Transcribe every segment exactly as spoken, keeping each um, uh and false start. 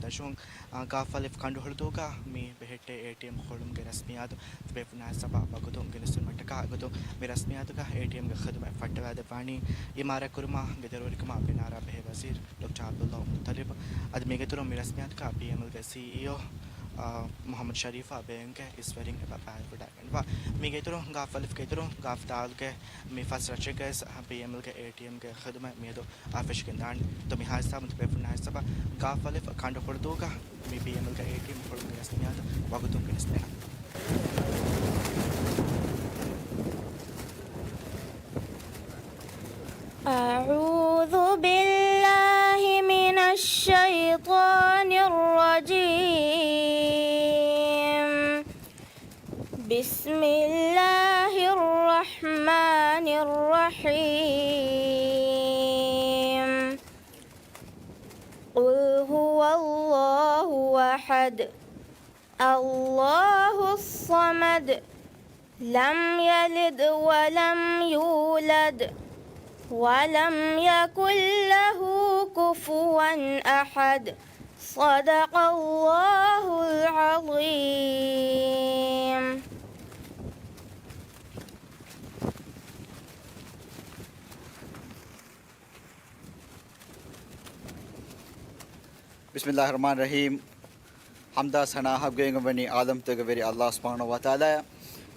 ރަށުން، އާ، ގާފަލިފް ކަނޑުހުޅުދޫގަ މި ބެހެއްޓޭ އޭޓީއެމް ހުޅުމުގެ ރަސްމިއްޔާތު ތިބޭފުޅުންނާ ހިސާބަށް ވަގުތުން ގެނެސްދިނުމަށްޓަކާ އެގޮތުން މި ރަސްމިއްޔާތުގަ އޭޓީއެމްގެ ޚިދުމަތް ފައްޓަވާދެއްވާނީ އިމާރާތްކުރުމާ ގެ ދަރުވަރިކަމާ ބިނާރާ ބެހޭ ވަޒީރު ޑޮކްޓަރ ޢަބްދުﷲ މުއްޠަލިބު. އަދި މީގެއިތުރުން މި ރަސްމިއްޔާތުގަ ބީއެމްއެލްގެ ސީއީއޯ، އާ، މުޙައްމަދު ޝަރީފާ ބޭންކްގެ އިސްވެރިން އެބަ ބައިވެރިވެވަޑައިގަންނަވާ. މީގެއިތުރުން ގާފަލިފްގެ އިތުރުން ގާފް ދާލުގެ މި ފަސް ރަށެއްގައި ބީއެމްއެލްގެ އޭޓީއެމްގެ ޚިދުމަތް މިއަދު އާ ފެށިގެންދާނެ. ދޯ މިހާ ހިސާބުން ތިބޭފުޅުންނާ ހިސާބަށް ގާފަލިފް ކަނޑު ހުޅުދޫގަ މި ބީއެމްއެލްގެ އޭޓީއެމް ހުޅުމުގެ ރަސްމިއްޔާތު ވަގުތުން ގެނެސްދޭނަން. أعوذ بالله من الشيطان الرجيم. بسم الله الرحمن الرحيم. قل هو الله أحد. الله الصمد. لم يلد ولم يولد. ولم يكن له كفوا أحد. صدق الله العظيم. بسم الله الرحمن الرحيم. ޙަމްދާ ސަނާ ޙައްޤުވެގެންވަނީ ޢާލަމްތަކުގެ ވެރި ﷲ ސުބްޙާނަހޫ ވަތަޢާލާއަށް.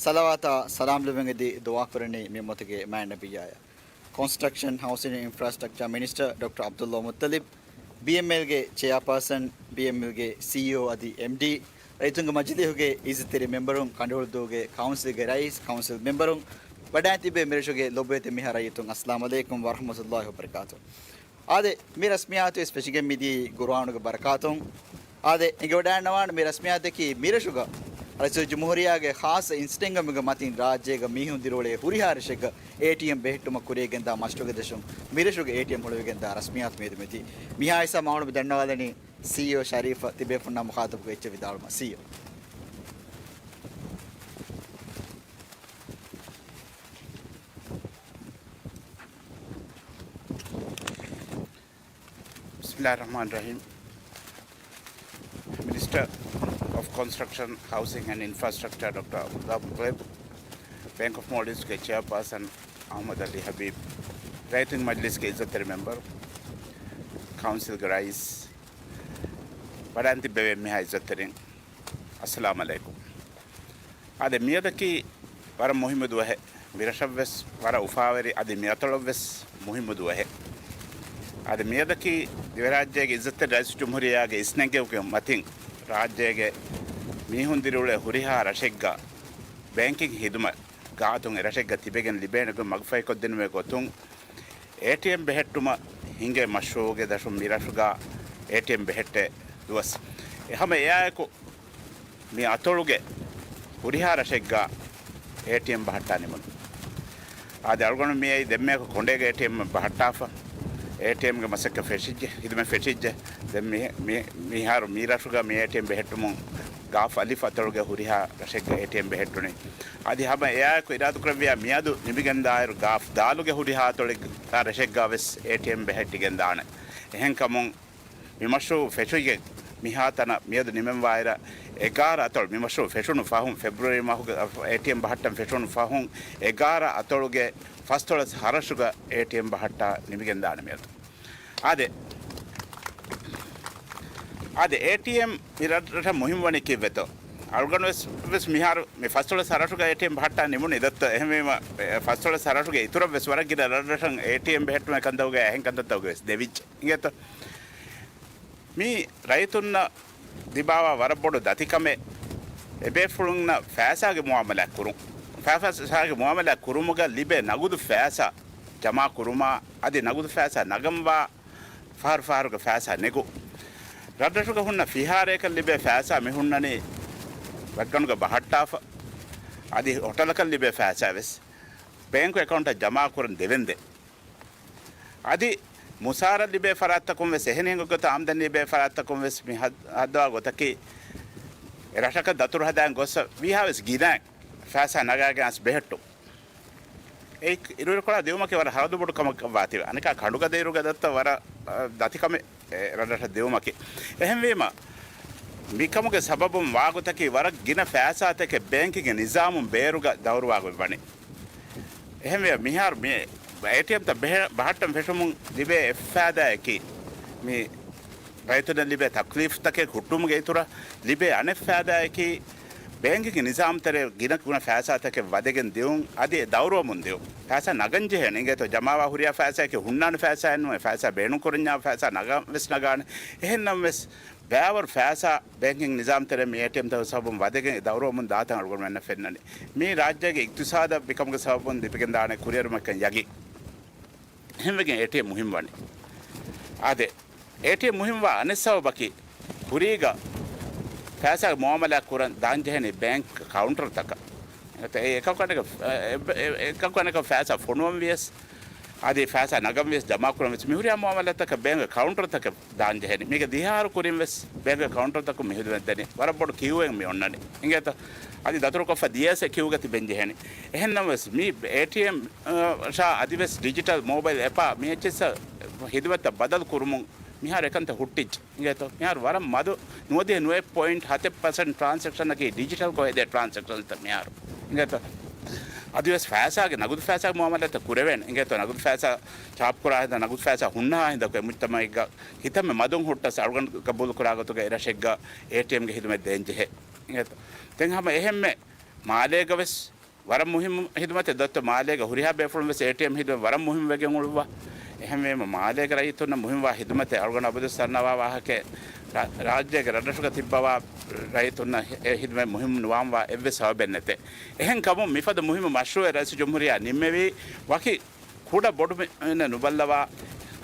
ޞަލަވާތާ ސަލާމް ލެއްވަން އެދި ދުޢާ ކުރަނީ މި އުއްމަތުގެ މާތް ނަބިއްޔާއަށް. ކޮންސްޓްރަކްޝަން، ހައުސިން އިންފްރާސްޓްރަކްޗާ މިނިސްޓަރ ޑޮކްޓަރ ޢަބްދުﷲ މުއްޠަލިބް، ބީއެމްއެލްގެ ޗެއާޕާސަން، ބީއެމްއެލްގެ ސީއީއޯ އަދި އެމްޑީ، ރައްޔިތުންގެ މަޖިލީހުގެ އިއްޒަތްތެރި މެމްބަރުން، ކަނޑުހުޅުދޫގެ ކައުންސިލްގެ ރައީސް، ކައުންސިލް މެމްބަރުން، ވަޑައިން ތިބޭ މިރަށުގެ ލޮބުވެތި މިހާރު ރައްޔިތުން، އައްސަލާމް ޢަލައިކުމް ވަރަޙްމަތުﷲ ވަބަރަކާތުހު. އާދެ، މި ރަސްމިއްޔާތުވެސް ފެށިގެން މިދީ ޤުރުއާނުގެ ބަރަކާތުން. އާދެ، އެނގިވަޑައިގަންނަވާނެ މި ރަސްމިއްޔާތަކީ މިރަށުގަ ރައީސުލްޖުމްހޫރިއްޔާގެ ޚާއްޞަ އިންސްޓެންގ މެގަ މަތިން ރާއްޖޭގަ މީހުން ދިރިއުޅޭ ހުރިހާ ރަށެއްގަ އޭޓީއެމް ބެހެއްޓުމަށް ކުރިޔަށްގެންދާ މަޝްރޫޢުގެ ދަށުން މިރަށުގެ އޭޓީއެމް ހުޅުވިގެންދާ ރަސްމިއްޔާތު މިއަދު މިދީ. މިހާ ހިސާބަށް މައުނު މި ދަންނަވާލަނީ ސީއީއޯ ޝަރީފަށް. ތިބޭފުންނާ މުޚާތަބުކޮށް އެއްޗެއް ވިދާޅުވުމަށް ސީއީއޯ. بسم الله الرحمن الرحيم. މިނިސްޓަރ އޮފް ކޮންސްޓްރަކްޝަން، ހައުސިން އެންޑް އިންފްރާސްޓްރަކްޗާ ޑޮކްޓަރ ޢަބްދުﷲ މުއްޠަލިބް، ބޭންކް އޮފް މޯލްޑިވްސްގެ ޗެއާޕާސަން އަޙްމަދު ޢަލީ ޙަބީބް، ރައްޔިތުންގެ މަޖިލީސްގެ އިއްޒަތްތެރި މެމްބަރު، ކައުންސިލްގެ ރައީސް، ވަޑައިން ތިއްބެވި އެންމެހާ އިއްޒަތްތެރިން، އައްސަލާމް ޢަލައިކުމް. އާދެ، މިއަދަކީ ވަރަށް މުހިއްމު ދުވަހެއް. މިރަށަށްވެސް ވަރަށް އުފާވެރި، އަދި މިއަތޮޅަށްވެސް މުހިއްމު ދުވަހެއް. އާދެ، މިއަދަކީ ދިވެހިރާއްޖޭގެ އިއްޒަތްތެރި ރައީސުލްޖުމްހޫރިއްޔާގެ އިސްނެންގެވުމުގެ މަތިން ރާއްޖޭގެ މީހުން ދިރިއުޅޭ ހުރިހާ ރަށެއްގަ ބޭންކިން ހިދުމަތް ގާތުން އެރަށެއްގަ ތިބެގެން ލިބޭނެ ގޮތް މަގުފަހިކޮށްދިނުމުގެ ގޮތުން، އޭޓީއެމް ބެހެއްޓުމަށް ހިނގޭ މަޝްރޫޢުގެ ދަށުން މިރަށުގަ އޭޓީއެމް ބެހެއްޓޭ ދުވަސް. އެ ހަމަ އެއާއެކު މި އަތޮޅުގެ ހުރިހާ ރަށެއްގަ އޭޓީއެމް ބަހައްޓާ ނިމުނު. އާދެ، އަޅުގަނޑު މިއައީ ދެންމެއަކު ކޮނޑޭގަ އޭޓީއެމް ބަހައްޓާފަ. އޭޓީއެމްގެ މަސައްކަތް ފެށިއްޖެ، ހިދުމަތް ފެށިއްޖެ. ދެން މި، މި، މިހާރު މި ރަށުގަ މި އޭޓީއެމް ބެހެއްޓުމުން ގާފް އަލިފް އަތޮޅުގެ ހުރިހާ ރަށެއްގަ އޭޓީއެމް ބެހެއްޓުނީ. އަދި ހަމަ އެއާއެކު އިރާދަކުރެއްވިޔާ މިއަދު ނިމިގެންދާއިރު ގާފް ދާލުގެ ހުރިހާ އަތޮޅެއް، ރަށެއްގަ ވެސް އޭޓީއެމް ބެހެއްޓިގެން ދާނެ. އެހެންކަމުން މި މަޝްރޫޢު ފެށިގެން މިހާތަނަށް މިއަދު ނިމެންވާއިރަށް އެގާރަ އަތޮޅު، މި މަޝްރޫޢު ފެށުނު ފަހުން، ފެބްރުއަރީ މަހުގެ އޭޓީއެމް ބަހައްޓަން ފެށުނު ފަހުން، އެގާރަ އަތޮޅުގެ ފަސްދޮޅަސް ހަ ރަށުގަ އޭޓީއެމް ބަހައްޓާ ނިމިގެންދާނެ މިއަދު. އާދެ، އާދެ، އޭޓީއެމް މި ރަށްރަށަށް މުހިންމުވަނީ ކީއްވެތޯ؟ އަޅުގަނޑު ވެސް، ވެސް މިހާރު މި ފަސްދޮޅަސް ހަ ރަށުގަ އޭޓީއެމް ބަހައްޓާ ނިމުނީ ދައްތަ؟ އެހެންވީމަ، އެ، ފަސްދޮޅަސް ހަ ރަށުގެ އިތުރަށް ވެސް ވަރަށް ގިނަ ރަށްރަށަށް އޭޓީއެމް ބެހެއްޓުމެއް ކަންތައްގައި އެހެން ކަންތައްތަކުގައި ވެސް ދެވިއްޖެ. އިނގޭތޯ؟ މީ ރައްޔިތުންނަށް ދިމާވާ ވަރަށް ބޮޑު ދަތިކަމެއް. އެބޭފުޅުންނަށް ފައިސާގެ މުއާމަލާތް ކުރުން. ފައިސާގެ މުއާމަލާތް ކުރުމުގަ ލިބޭ ނަގުދު ފައިސާ ޖަމާ ކުރުމާ، އަދި ނަގުދު ފައިސާ ނަގަންވާ ފަހަރު ފަހަރުގެ ފައިސާ ނެގުން. ރަށްރަށުގަ ހުންނަ ފިހާރައަކަށް ލިބޭ ފައިސާ މި ހުންނަނީ ވައްގަނޑުގަ ބަހައްޓާފަ. އަދި ހޮޓަލަކަށް ލިބޭ ފައިސާ ވެސް ބޭންކު އެކައުންޓަށް ޖަމާ ކުރަން ދެވެންދެން. އަދި މުސާރަ ލިބޭ ފަރާތްތަކުން ވެސް، އެހެނިހެން ގޮތަށް އާމްދަނީ ލިބޭ ފަރާތްތަކުން ވެސް މި ހައް-، ހައްދަވާ ގޮތަކީ، އެ ރަށަކަށް ދަތުރު ހަދާން ގޮއްސަ ވީހާވެސް ގިނައިން ފައިސާ ނަގާގެން އަސް ބެހެއްޓުން. އެ އިރުއިރުކޮޅާ ދިއުމަކީ ވަރަށް ހަރަދުބޮޑު ކަމަކަށް ވާތީވެ. އަނެކާ ކަނޑުގަދައިރުގަ ދައްތަ ވަރަށް، އަ، ދަތިކަމެއް. އެ ރަށްރަށަށް ދިއުމަކީ. އެހެންވީމަ، މިކަމުގެ ސަބަބުން ވާގޮތަކީ ވަރަށް ގިނަ ފައިސާތަކެއް ބޭންކިންގެ ނިޒާމުން ބޭރުގަ ދައުރުވާގޮތް ވަނީ. އެހެންވެ، މިހާރު މި އޭޓީއެމްތައް ބެހެ-، ބަހައްޓަން ފެށުމުން ލިބޭ އެއް ފައިދާއަކީ، މި ރައްޔިތުންނަށް ލިބޭ ތަކްލީފްތަކެއް ހުއްޓުމުގެ އިތުރަށް ލިބޭ އަނެއް ފައިދާއަކީ، ބޭންކިންގެ ނިޒާމް ތެރޭ ގިނަ ގުނަ ފައިސާތަކެއް ވަދެގެން ދިއުން، އަދި އެ ދައުރުވަމުން ދިއުން. ފައިސާ ނަގަން ޖެހޭނެ. އިނގޭތޯ، ޖަމާވާ ހުރިހާ ފައިސާއަކީ ހުންނާނެ ފައިސާއެއް ނޫން. އެ ފައިސާ ބޭނުންކުރަންޏާ ފައިސާ ނަގަން ވެސް ނަގާނެ. އެހެންނަމަވެސް، ބައިވަރު ފައިސާ ބޭންކިން ނިޒާމް ތެރޭ މި އޭޓީއެމްތައް ސަބަބުން ވަދެގެން އެ ދައުރުވަމުން ދާތަން އަޅުގަނޑުމެންނަށް ފެންނަނީ. މީ ރާއްޖޭގެ އިގްތިސާދަށް މިކަމުގެ ސަބަބުން ލިބިގެންދާނެ ކުރިއެރުމަކަށް ޔަގީން. އެހެންވެގެން އޭޓީއެމް މުހިންމުވަނީ. އާދެ، އޭޓީއެމް މުހިންމުވާ އަނެއް ސަބަބަކީ، ކުރީގަ ފައިސާގެ މުއާމަލާތް ކުރަން ދާންޖެހެނީ ބޭންކް ކައުންޓަރުތަކަށް. އެ، އެކަކު އަނެކަ، އެ، އެ، އެކަކު އަނެކަ ފައިސާ ފޮނުވަން ވިޔަސް، އަދި ފައިސާ ނަގަން ވިޔަސް، ޖަމާކުރަން ވިޔަސް، މިހުރިހާ މުއާމަލާތަކަށް ބޭންކް ކައުންޓަރުތަކަށް ދާންޖެހެނީ. މީގެ ދިހަ އަހަރު ކުރިން ވެސް ބޭންކް ކައުންޓަރުތަކުން މި ހިދުމަތް ދެނީ. ވަރަށް ބޮޑު ކިއުއެއް މި އޮންނަނީ. އިނގޭތަ؟ އަދި ދަތުރުކޮށްފަ ދިޔަސް އެ ކިއުގަ ތިބެން ޖެހެނީ. އެހެންނަމަވެސް، މި އޭޓީއެމް، އަށާ އަދިވެސް ޑިޖިޓަލް މޯބައިލް އެޕާ މި އެއްޗިއްސަށް ހިދުމަތްތައް ބަދަލު ކުރުމުން މިހާރު އެކަންތައް ހުއްޓިއްޖެ. އިނގޭތޯ؟ މިހާރު ވަރަށް މަދު ނުވަދިހަ ނުވައެއް ޕޮއިންޓް ހަތެއް ޕަސެންޓް ޓްރާންސެކްޝަންއަކީ ޑިޖިޓަލްކޮށް ހެދޭ ޓްރާންސެކްޝަންތައް މިހާރު. އިނގޭތޯ؟ އަދިވެސް ފައިސާގެ، ނަގުދު ފައިސާގެ މުއާމަލާތްތައް ކުރެވޭނެ. އިނގޭތޯ؟ ނަގުދު ފައިސާ ޗާޕް ކުރާ ހިނދާ، ނަގުދު ފައިސާ ހުންނަހާ ހިނދަކު އެ މުޖްތަމައެއްގަ ކިތަންމެ މަދުން ހުއްޓަސް އަޅުގަނޑު ގަބޫލު ކުރާ ގޮތުގަ އެ ރަށެއްގަ އޭޓީއެމްގެ ހިދުމަތް ދޭންޖެހޭ. އިނގޭތޯ؟ ދެން ހަމަ އެހެންމެ މާލޭގަ ވެސް ވަރަށް މުހިއްމު ހިދުމަތެއް ދޮއްތޯ. މާލޭގަ ހުރިހާ ބޭފުޅުން ވެސް އޭޓީއެމް ހިދުމަތް ވަރަށް މުހިއްމު ވެގެން އުޅުއްވާ. އެހެންވީމަ، މާލޭގެ ރައްޔިތުންނަށް މުހިންމުވާ ހިދުމަތެއް އަޅުގަނޑު އަބަދުވެސް ދަންނަވާ ވާހަކައެއް، ރާ-، ރާއްޖޭގެ ރަށްރަށުގަ ތިއްބަވާ ރައްޔިތުންނަށް އެ ހިދުމަތް މުހިންމު ނުވާންވާ އެއްވެސް ސަބަބެއް ނެތޭ. އެހެން ކަމުން މިފަދަ މުހިއްމު މަޝްރޫއެއް ރައީސުލްޖުމްހޫރިއްޔާ ނިންމެވީ، ވަކި ކުޑަ ބޮޑު މި-، މީހުންނަށް ނުބައްލަވާ،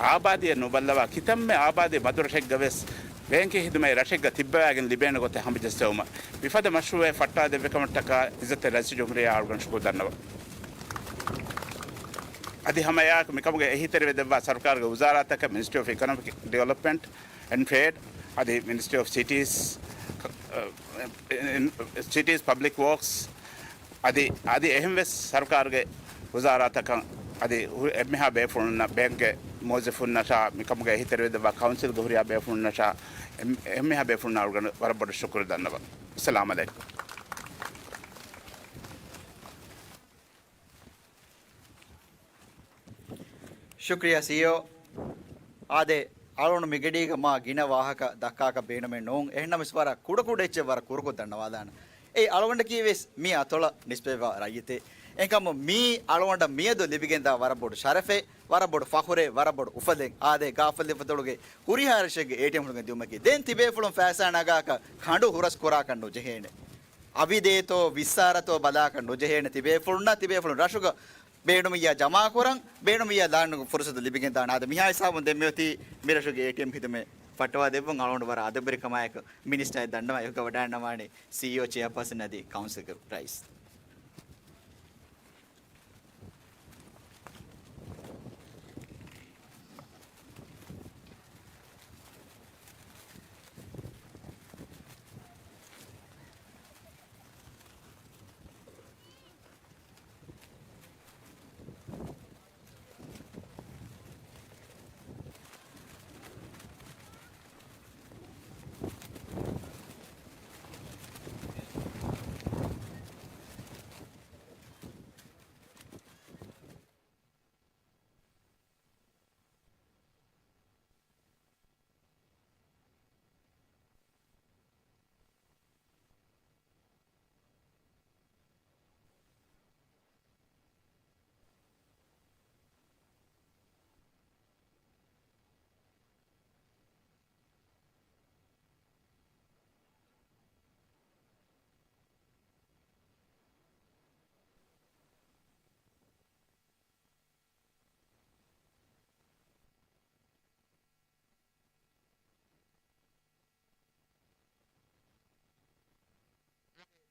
އާބާދީއެއް ނުބައްލަވާ، ކިތަންމެ އާބާދީ މަދުރަށެއްގަ ވެސް ބޭންކިން ހިދުމަތް ރަށެއްގަ ތިއްބަވާގެން ލިބޭނެ ގޮތެއް ހަމަޖައްސެވުމަށް މިފަދަ މަޝްރޫއެއް ފައްޓާދެއްވި ކަމަށްޓަކާ އިއްޒަތްތެރި ރައީސުލްޖުމްހޫރިއްޔާ އަޅުގަނޑު ޝުކުރު ދަންނަވަން. އަދި ހަމައެއާއެކު މިކަމުގެ އެހީތެރިވެ ދެއްވާ ސަރުކާރުގެ ވުޒާރާތަކަށް، މިނިސްޓްރީ އޮފް އިކޮނޮމިކް ޑިވެލޮޕްމަންޓް އެންޑް ޓްރޭޑް، އަދި މިނިސްޓްރީ އޮފް ސިޓީސް، ސިޓީސް ޕަބްލިކް ވޯކްސް، އަދި، އަދި އެހެން ވެސް ސަރުކާރުގެ ވުޒާރާތަކަށް، އަދި ހު-، އެންމެހާ ބޭފުޅުންނަށް، ބޭންކްގެ މުވައްޒަފުންނަށާ މިކަމުގެ އެހީތެރިވެ ދެއްވާ ކައުންސިލްގެ ހުރިހާ ބޭފުޅުންނަށާ، އެން-، އެންމެހާ ބޭފުޅުންނާ އަޅުގަނޑު ވަރަށް ބޮޑަށް ޝުކުރު ދަންނަވަން. އައްސަލާމް އަލައިކުމް. ޝުކްރިޔާ ސީއީއޯ. އާދެ، އަޅުގަނޑު މިގަޑީގަ މާ ގިނަ ވާހަކަ ދައްކާކަށް ބޭނުމެއް ނޫން. އެހެންނަމަވެސް ވަރަށް ކުޑަކުޑަ އެއްޗެއް ވަރަށް ކުރުކޮށް ދަންނަވާލާނަން. އެއީ އަޅުގަނޑަކީ ވެސް މި އަތޮޅަށް ނިސްބަތްވާ ރައްޔިތެއް. އެހެންކަމުން މީ އަޅުގަނޑަށް މިއަދު ލިބިގެންދާ ވަރަށް ބޮޑު ޝަރަފެއް، ވަރަށް ބޮޑު ފަޚުރެއް، ވަރަށް ބޮޑު އުފަލެއް. އާދެ، ގާފަލިފަތޮޅުގެ ހުރިހާ ރަށެއްގެ އޭޓީއެމް ހުޅުވިގެން ދިއުމަކީ، ދެން ތިބޭފުޅުން ފައިސާ ނަގާކަށް ކަނޑު ހުރަސް ކުރާކަށް ނުޖެހޭނެ. އަވިދޭތޯ ވިއްސާރަތޯ ބަލާކަށް ނުޖެހޭނެ. ތިބޭފުޅުންނަށް، ތިބޭފުޅުން ރަށުގަ ބޭނުމިއްޔާ ޖަމާކުރަން، ބޭނުމިއްޔާ ލާން ފުރުސަތު ލިބިގެންދާނެ. އާދެ، މިހާ ހިސާބުން ދެން މިއޮތީ މިރަށުގެ އޭޓީއެމް ހިދުމަތް ފައްޓަވާ ދެއްވުން. އަޅުގަނޑު ވަރަށް އަދަބުވެރިކަމާއެކު މިނިސްޓަރ އެ ދަންނަވާ އެކުގަ ވަޑައިގަންނަވާނީ ސީއީއޯ ޗެއާޕާސަން އަދި ކައުންސިލްގެ ރައީސް.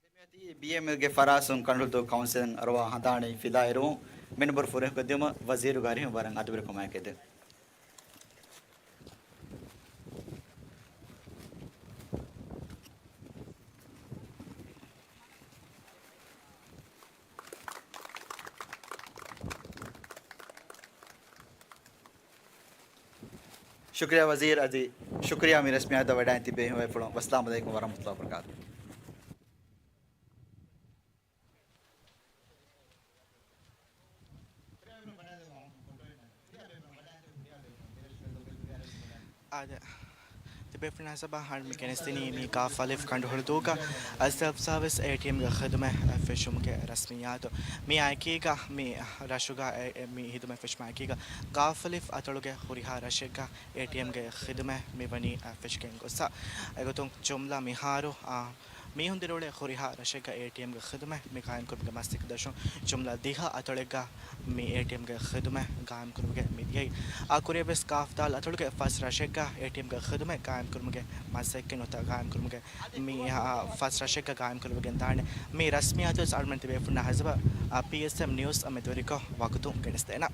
ދެމިއޮތީ ބީއެމްއެލްގެ ފަރާސުން ކަނޑުއަތު ކައުންސިލް އަރުވާ ހަނދާނީ ފިލާއިރުވުން. މިނަންބަރު ފުރިހަމަކޮށްދިއުމަށް ވަޒީރުގެ އަރިހުން ވަރަށް އަދަބުވެރިކަމާއެކު އެދެން. ޝުކުރިއްޔާ ވަޒީރު. އަދި ޝުކުރިއްޔާ މި ރަސްމިއްޔާތަށް ވަޑައިން ތިބޭ ހިމަވެފުޅުން. ވައްސަލާމު ޢަލައިކުމް ވަރަޙްމަތުﷲ ވަބަރަކާތުހު. އާދެ، ތިބޭފުޅުން ހަސަބާ ހަން މި ގެނެސްދިނީ މި ގާފް އަލިފް ކަނޑުހޮޅުދޫގަ ސެލްފް ސާވިސް އޭޓީއެމްގެ ޚިދުމަތް ފެށުމުގެ ރަސްމިއްޔާތު. މި އައިކީގަ މި ރަށުގަ އެ، އެ، މި ޚިދުމަތް ފެށުމާ އައިކީގަ ގާފް އަލިފް އަތޮޅުގެ ހުރިހާ ރަށެއްގަ އޭޓީއެމްގެ ޚިދުމަތް މިވަނީ ފެށިގެން ގޮސް. އެގޮތުން ޖުމްލަ މިހާރު، އާ، މީހުން ދިރިއުޅޭ ހުރިހާ ރަށެއްގަ އޭޓީއެމްގެ ޚިދުމަތް މި ގާއިމްކުރުމުގެ މަސައްކަތް ދަށުން ޖުމްލަ ދިހަ އަތޮޅެއްގަ މި އޭޓީއެމްގެ ޚިދުމަތް ގާއިމްކުރުމުގެ މި ދިޔައީ. އާ، ކުރިއަށްވެސް ގާފް ދާލް އަތޮޅުގެ ފަސް ރަށެއްގަ އޭޓީއެމްގެ ޚިދުމަތް ގާއިމްކުރުމުގެ މަސައްކަތް ނުވަތަ ގާއިމްކުރުމުގެ މި، އާ، ފަސް ރަށެއްގަ ގާއިމްކުރެވިގެން ދާނެ. މި ރަސްމިއްޔާތު އަޅުމެން ތިބޭފުންނާ ހަސަބަ، އާ، ޕީއެސްއެމް ނިއުސް އަށް މެދުވެރިކޮށް ވަގުތު ގެނެސްދޭނަ.